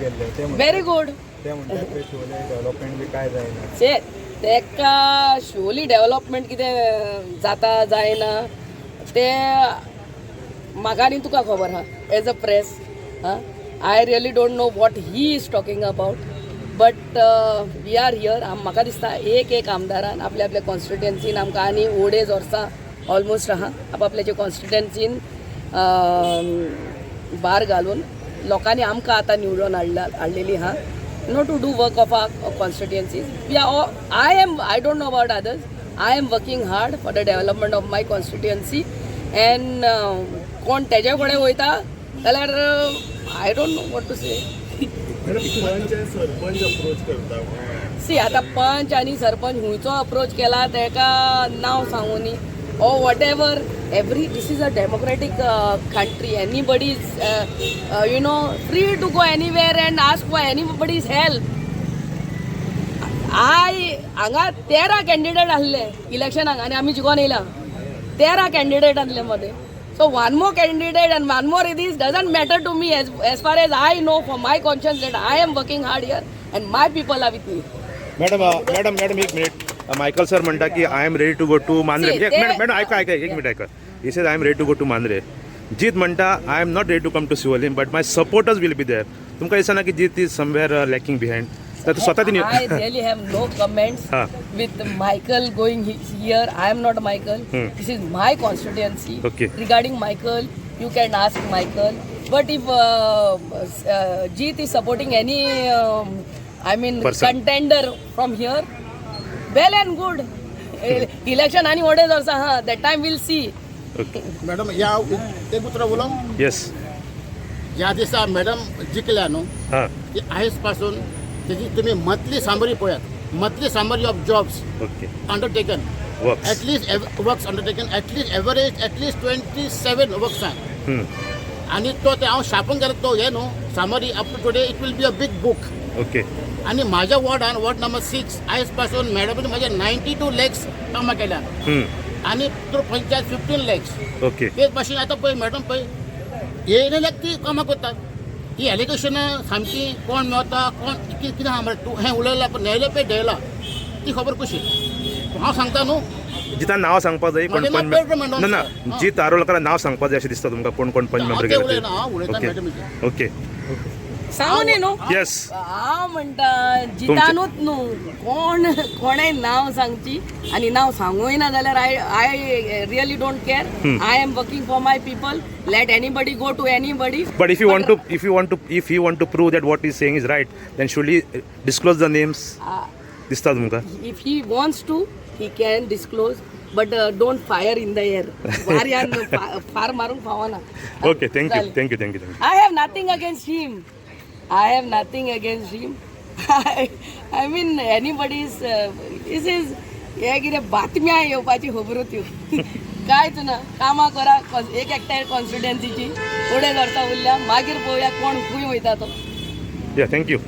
गेल्ले ते म्हणटात- व्हेरी गुड. ते म्हणटात पळय, शिवोले डेव्हलपमेंट बी काय जायना. चे, तेका शिवोली डेव्हलपमेंट कितें जाता जायना ते म्हाका आनी तुका खबर आहा एज अ प्रेस. आं, I really don't know what he is talking about, but we are here. म्हाका दिसता एक एक आमदारान आपल्या आपल्या कॉन्स्टिट्युएन्सीन आमकां आनी ओडेज वर्सां ऑलमोस्ट आहा, आपापल्याच्या कॉन्स्टिट्युएन्सीन भार घालून लोकांनी आमकां आतां निवडून हाडला, हाडलेली आहा no to do work of our constituencies. We are I am, I don't know about others, I am working hard for the development of my constituency and कोण तेजे कडेन वयता जाल्यार I don't know what to say. पंच आनी sarpanch approach करता. C, आतां पंच आनी सरपंच खुंयचो अप्रोच केला तेका नांव सांगूनी or whatever. Every this is a democratic country. Anybody is free to go anywhere and ask for anybody's help. I हांगा 13 कॅन्डिडेट आहले इलेक्शनाक आनी आमी जिखोन येयला. 13 कॅन्डिडेट आहले मध्ये. So one more candidate and one more this doesn't matter to me as far as I know for my conscience that I am working hard here and my people are with me. Madam, madam, madam, एक minute. Michael sir म्हणटा की I am ready to go to Mandrem. See, एक minute madam, ऐका ऐका, एक minute ऐका. He says, "I am ready to go to Mandrem." जीत म्हणटा, "I am not ready to come to Siolim, but my supporters will be there." तुमकां दिसना की Jeet is somewhere lacking behind? तर स्वतः तिने I really have no comments with Michael going here. I am not Michael. This is my constituency. Regarding Michael, you can ask Michael. But if Jeet is supporting any, I mean, person. Contender from here, well and good. Election आणि अडेच वर्सां हा, that time we'll see. Okay. Madam, या एक उतरां उलोवंक. येस. ज्या दिसा madam जिखल्या न्हू, ती आयज पासून तेजी तुमी मंथली समरी पळयात, monthly summary of jobs undertaken. Works. At least works undertaken, at least average at least 27 works आहात आनी तो ते हांव छापून गेलो तो हे न्हू summary, up to today it will be a big book. आनी म्हाज्या वॉर्डान, वॉर्ड नंबर 6, आयज पासून मॅडमीन म्हजे 92 लॅक्स कामां केल्या आनी थ्रू पंचायत 15 लॅक्स. तेच भाशेन आतां पळय मॅडम, पळय येयले जाल्यार ती कामां करतात. ही एलिगेशनां सामकी कोण मेवता, कोण कितें आहा मरे, तूं हें उलयला पण न्यायालय पळय डेला ती खबर कशी हांव सांगता न्हू. जिता नाव सांगपाक जाय कोण म्हजें नाव पंच पेड्रो मेंडोन्सा. ना ना, जीत आरोलकरा नाव सांगपाक जाय अशें दिसता तुमकां, कोण कोण पंच हांव मेंबर तें गेले? उलयना, हांव उलयता मॅडमीचेर. ओके. सांगूनी न्हू. येस. हांव म्हणटा जितानूच न्हू, कोण कोणें नांव सांगची आनी नांव सांगूय ना जाल्यार I really don't care. I am working for my people. Let anybody go to anybody. But if you want to, if you want to, if you want to prove that what he's saying is right, then should he disclose the names? दिसता तुमकां? If he wants to, he can disclose, but don't fire in the air. वाऱ्यान फार मारूंक फावना. Okay, thank you, thank you, thank you, thank you. I have nothing against him. I have nothing against him. I mean, anybody's. This is हे कितें बातम्या येवपाची खबरो त्यो कांयच ना. कामां करा एक एकट्या कॉन्स्टिट्युएन्सीची. अडेच वर्सां उरल्या, मागीर पळोवया कोण खंय वयता तो. Yeah, thank you.